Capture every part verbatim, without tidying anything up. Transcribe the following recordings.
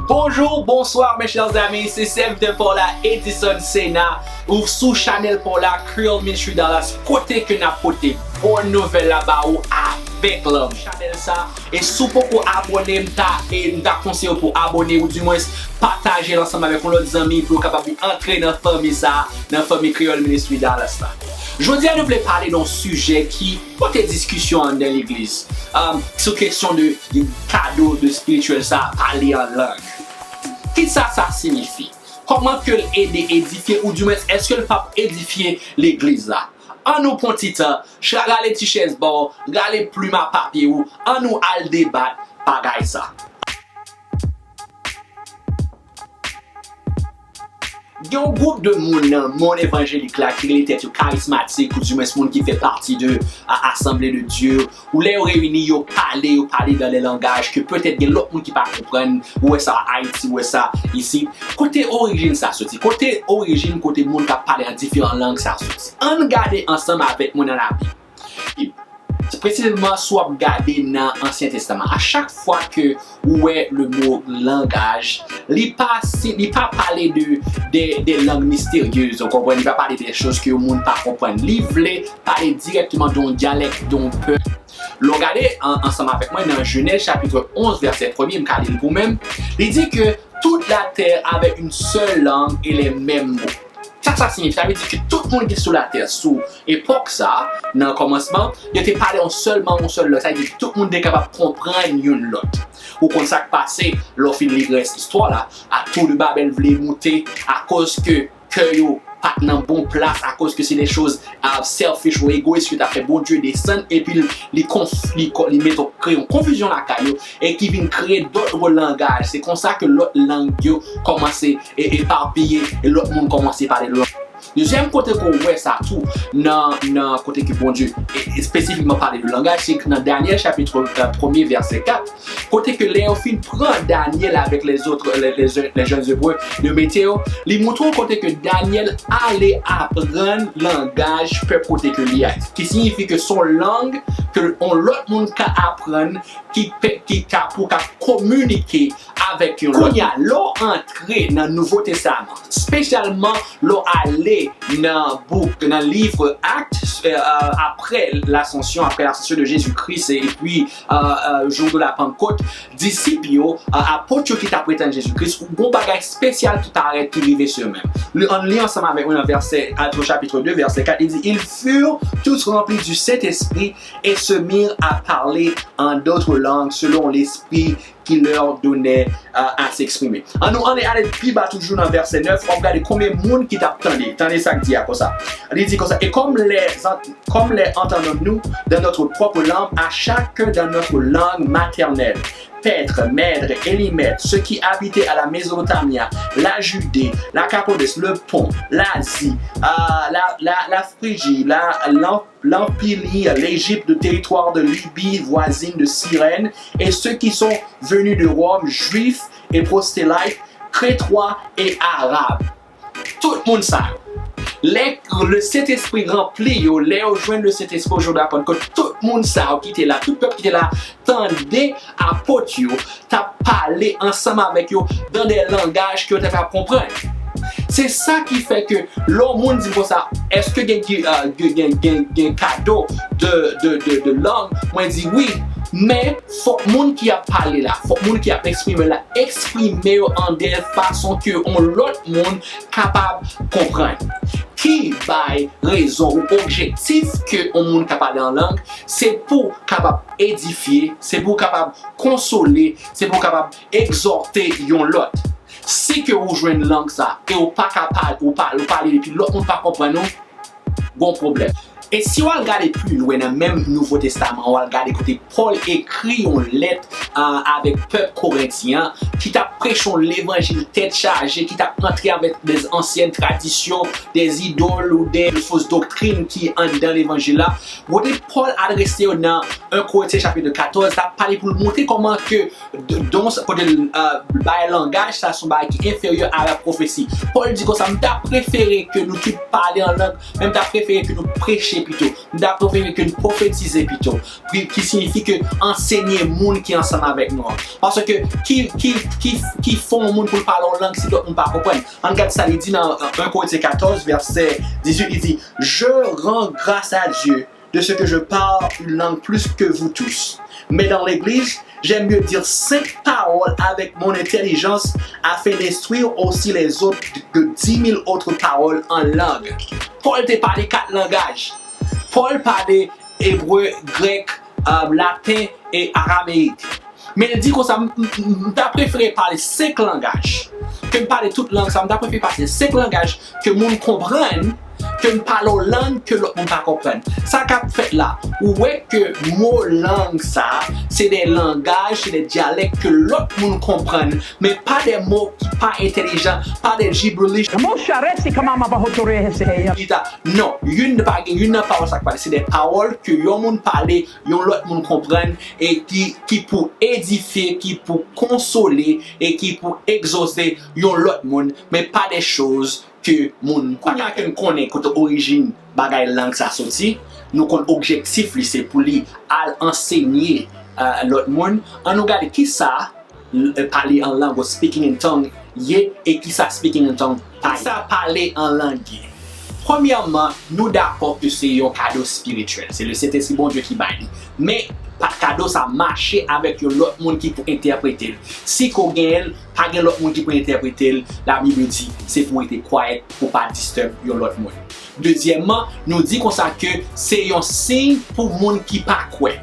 Bonjou, bonswa, mes chers amis, se sèvitè pa w la, Edison Sena, ou sou chanèl pa w la, Creole Ministry Dallas, kote ke n ap pote bon nouvèl la ba ou avèk lanmou. Chanèl sa, e si w poko abòne, m ta, e m ta konseye w pou abòne, ou dimwens pataje l ansanm avèk yon lòt zanmi pou yo kapab antre nan fanmi sa, nan fanmi Creole Ministry Dallas la. Jodi a, nou vle pale de yon sijè ki pote diskisyon anndan legliz, um, sou kesyon de, de kado de espirityèl sa, pale an lang. Kisa sa siyifi? Kòman ke l ede edifye, ou dimwens èske l p ap edifye legliz la? Ann nou pran ti tan, cha-, rale ti chèz ba w, rale plim a papye ou, ann nou al debat bagay sa. Gen yon gwoup de moun nan monn evanjelik la ki rele tèt yo karismatik, ou dimwens moun ki fè pati de, a, Assemblée de Dieu, ou lè yo reyini, yo pale, yo pale dans des langages que peut-être gen lòt moun ki pa konprann, ou wè sa Ayiti, ou wè sa isit. Kote orijin sa soti? Kote orijin, kote moun k ap pale an diferan lang sa soti? Ann gade ansanm avèk mwen nan Labib. Presizèman, si w ap gade nan Ansyen Testaman, a chak fwa ke ou wè le mo langaj, li pa si, li pa pale de, de, de lang misteryez, ou konprann, li pa pale de choz ke yon moun pa konprann. Li vle pale dirèkteman de yon dyalèk, de yon pèp. Lè w gade an, ansanm avèk mwen nan Jenèz chapit onz, vèsè premye, m ka li l pou mwen, li di ke toute la terre avait une seule langue et les mêmes mots. Sa sa siyifi? Sa vle di ke tout moun ki sou latè, sou epòk sa, nan kòmansman, yo te pale yon sèlman, yon sèl lang. Sa vle di ke tout moun te kapab konprann youn lòt. Ou konn sa k pase lè w fin li rès istwa la, a Tour de Babel vle moute akoz ke kè yo pa t nan bon plas, akoz ke se de choz, ah, selfish ou egoyis yo t ap fè. Bondye desann epi l, li konf-, li ko-, li mete, kreye yon konfizyon lakay yo e ki vin kreye dòt langaj. Se konsa ke lòt lang yo kòmanse e, epapiye e lòt moun kòmanse pale lòt. Dezyèm kote ke w wè sa tou nan, nan kote ke Bondye e, espesifikman pale de langaj, se nan Danyèl chapit, euh, premye vèsè kat, kote ke lè yo fin pran Danyèl avèk lèzòt, lè, lè, lè jèn Ebre, yo mete yo, li montre w kote ke Danyèl ale aprann langaj pèp kote ke li a, ki siyifi ke se yon lang ke yon lòt moun ka aprann, ki pe-, ki ka, pou ka kominike avèk yon lòt. Kounye a, lè w antre nan Nouvo Testaman, espesyalman lè w ale nan bouk, nan liv Actes, euh, après l'Ascension, après l'ascension de Jésus-Christ, et puis, euh, euh, jour de la Pentecôte, disip yo, euh, apot yo ki t ap ret ak Jezi Kris, gon bagay espesyal ki parèt, ki rive sou yo menm. Li, ann li ansanm avèk mwen nan vèsè, Actes chapitre deux, vèsè kat, li di, ils furent tous remplis du Saint-Esprit et se mirent à parler en d'autres langues selon l'Esprit qui leur donnait, euh, à s'exprimer. Ann nou, ann nou ale pi ba toujou nan vèsè nèf, w ap gade konbyen moun ki t ap tande. Tande sa k di a konsa. Li di konsa, et comme les, comme les entendons-nous dans notre propre langue, à chacun dans notre langue maternelle, Pètre, Mèd, Elamite, ceux qui habitaient à la Mésopotamie, la Judée, la Cappadoce, le Pont, l'Asie, euh, la, la, la Phrygie, la, l'Am-, Pamphylie, l'Égypte, le territoire de Libye voisine de Cyrène, et ceux qui sont venus de Rome, juifs et proselytes, crétois et arabes. Tout moun sa yo. Lè le Sentespri ranpli yo, lè yo jwenn le Sentespri o jou de la Pannkòt, tout moun sa yo ki te la, tout pèp ki te la, tande apot yo t ap pale ansanm avèk yo dans des langages ke yo te ka konprann. Se sa ki fè ke lè yon moun di m konsa, èske gen, gen, euh, gen, gen, gen, gen kado de, de, de, de lang? Mwen di wi, men fòk moun ki ap pale la, fòk moun ki ap eksprime la, eksprime yo an de fason ke yon lòt moun kapab konprann. Ki bay rezon ou objektif ke yon moun ka pale an lang, se pou kapab edifye, se pou kapab konsole, se pou kapab egzòte yon lòt. Si ke ou jwenn lang sa, e ou pa ka pale, ou pale, ou pale epi lòt moun pa konprann ou, gon pwoblèm. E si w al gade pi lwen nan menm Nouvo Testaman, w al gade kote Pòl ekri yon lèt, a, avèk pèp Korentyen an, ki t ap preche yon levanjil tèt chaje, ki t ap antre avèk de ansyen tradisyon, de idòl ou de fos doktrin ki anndan levanjil la. Kote Pòl adrese yo nan en Korentyen chapit katòz, t ap pale pou l montre kòman ke d-, don, kote l, euh, bay langaj, sa se yon bagay ki enferyè a la pwofesi. Pòl di konsa, m ta prefere ke nou tout pale an lang, men m ta prefere ke nou preche pito. M ta prefere ke n pwofetize pito. Ki, ki siyifi ke ansenye moun ki ansanm avèk nou an. Paske ki, ki, ki, ki fè yon moun pou l pale yon lang si lòt moun pa konprann? Ann gad sa li di nan, euh, un Corinthiens quatorze, verset dix-huit, li di, Je rends grâce à Dieu de ce que je parle une langue plus que vous tous. Mais dans l'église, j'aime mieux dire cinq paroles avec mon intelligence afin d'instruire aussi les autres de dix mille autres paroles en langue. Pòl te pale kat langaj. Pòl pale ebre, grèk, euh, laten e arameyik. Men l di konsa, m, m, m, m ta prefere pale senk langaj ke m pale tout lang sa. M ta prefere pale senk langaj ke moun konprann, ke m pale yon lang ke lòt moun pa konprann. Sa k ap fèt la, ou wè ke mo lang sa, se de langaj, se de dyalèk ke lòt moun konprann, men pa de mo ki pa entèlijan, pa de gibberish. Mosha resi kamama bahotorehe seheya. Li ta, non, youn pa gen, youn nan pawòl sa k pale, se de pawòl ke yon moun pale, yon lòt moun konprann, e ki, ki pou edifye, ki pou konsole, e ki pou egzòse yon lòt moun, men pa de choz ke moun pa ka. Kounye a ke n konnen kote orijin bagay lang sa soti, nou konn objektif li se pou li al ansenye, euh, lòt moun. Ann nou gade kisa, euh, pale an lang ou speaking in tongue ye e kisa speaking in tongue pa ye. Kisa pale an lang ye? Premyèman, nou dakò ke se yon kado espirityèl. Se le Sentespri Bondye ki bay li. Men, pa, kado sa mache avèk yon lòt moun ki pou entèprete l. Si ke w genyen l, pa gen lòt moun ki pou entèprete l. Labib di, se pou w rete kwayèt, pou w pa disturb yon lòt moun. Dezyèmman, nou di konsa ke se yon siy pou moun ki pa kwè.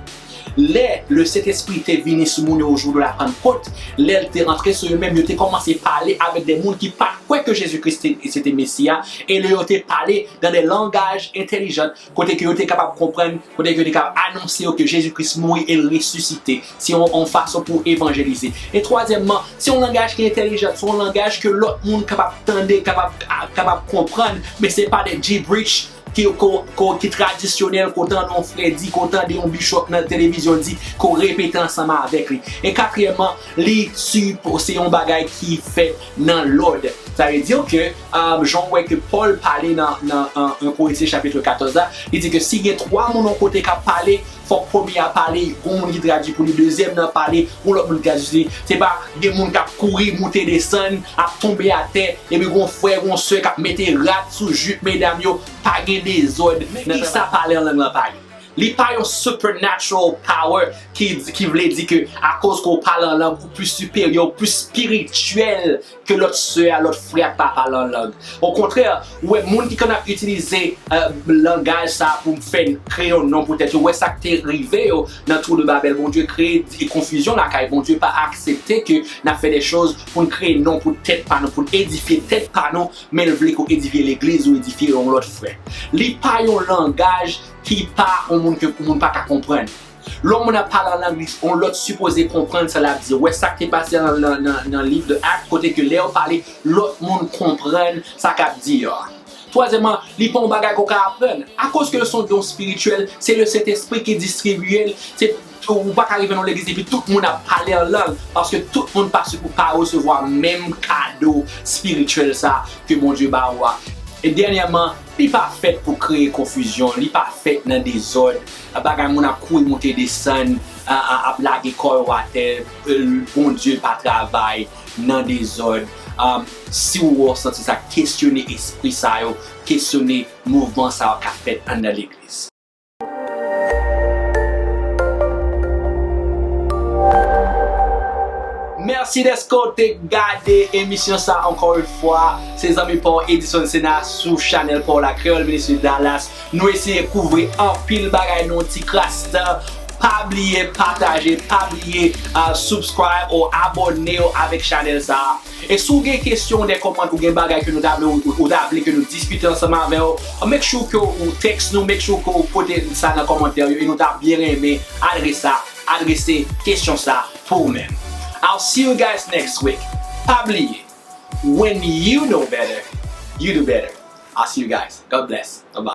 Lè le Sentespri te vini sou moun yo o jou de la Pannkot, lè l te antre sou yo menm, yo te kòmanse pale avèk de moun ki pa t kwè ke Jezi Kris te, se te Mesi a, e lè yo te pale dan de langaj entèlijan, kote ke yo te kapab konprann, kote ke yo te kapab anonse yo ke Jezi Kris mouri e l resisite. Se yon, yon fason pou evanjelize. E twazyèmman, se yon langaj ki entèlijan, se yon langaj ke lòt moun kapab tande, kapab, kapab konprann, men se pa de gibberish ki, ko, ko, ki tradisyonèl, ke w tande yon frè di, ke w tande yon bishop nan televizyon di, ke w repete ansanm avèk li. E katriyèmman, li sipo-, se yon bagay ki fèt nan lòd. Sa vle di ke, um, jan w wè ke Pòl pale nan, nan, nan un Corinthiens chapitre quatorze la, li di ke si gen twa moun yon kote k ap pale, fòk premye a pale, gon moun ki tradui pou li, dezyèm nan pale, gon lòt moun ki tradui pou li. Se pa gen moun k ap kouri, moute, desann, ap tonbe atè, epi gon frè, gon sè k ap mete rad sou jip medam yo, pa gen dezòd. Men kisa pale an lang lan pa ye? Li pa yon supernatural power ki, ki vle di ke akoz ke w pale an lang, ou plis siperyè, ou plis espirityèl ke lòt sè a, lòt frè a k pa pale an lang. Okontrè, ou wè moun ki konn ap itilize, euh, langaj sa pou fè n kreye yon non pou tèt yo. Ou wè sa k te rive yo nan Tou de Babèl. Bondye kreye di-, konfizyon lakay. Bondye pa aksepte ke n ap fè de choz pou n kreye non pou tèt pa nou, pou n edifye tèt pa nou, men l vle ke w edifye legliz ou edifye yon lòt frè. Li pa yon langaj ki pa yon moun ke moun pa ka konprann. Lè yon moun ap pale an lang, li, yon lòt sipoze konprann sa l ap di. Ou wè sa k te pase nan, nan, nan, nan liv de Ak, kote ke lè yo pale, lòt moun konprann sa k ap di yo a. Twazyèmman, li pa yon bagay ke w ka aprann. Akoz ke l se yon don espirityèl, se le Sentespri ki distribye l. Se, ou pa ka rive nan legliz epi tout moun ap pale an lang, paske tout moun pa, pa resevwa menm kado espirityèl sa ke Bondye ba ou a. E dènyèman, li pa fèt pou kreye konfizyon, li pa fèt nan dezòd, bagay moun ap kouri moute desann, a, a, ap lage kò yo atè, e, Bondye pa travay nan dezòd. Um, si w wè w santi sa, kesyone espri sa yo, kesyone mouvman sa yo k ap fèt anndan legliz. Mèsi dèske w te gade emisyon sa ankò yon fwa. Se zanmi pa w Edison Sena sou chanèl pa w la, Kreyòl Ministry Dallas. Nou eseye kouvri anpil bagay nan yon ti kras tan. Pa bliye pataje, pa bliye, ah, subscribe ou abòne w avèk chanèl sa. E si w gen kesyon, de kòmantè, ou gen bagay ke nou ta vle, ou, ou ta vle ke nou diskite ansanm avè w, make sure ke w text nou, make sure ke w pote sa nan kòmantè yo, e nou ta byen renmen adrese sa, adrese kesyon sa pou ou menm. I'll see you guys next week. Pa bliye, when you know better, you do better. I'll see you guys. God bless. Bye bye.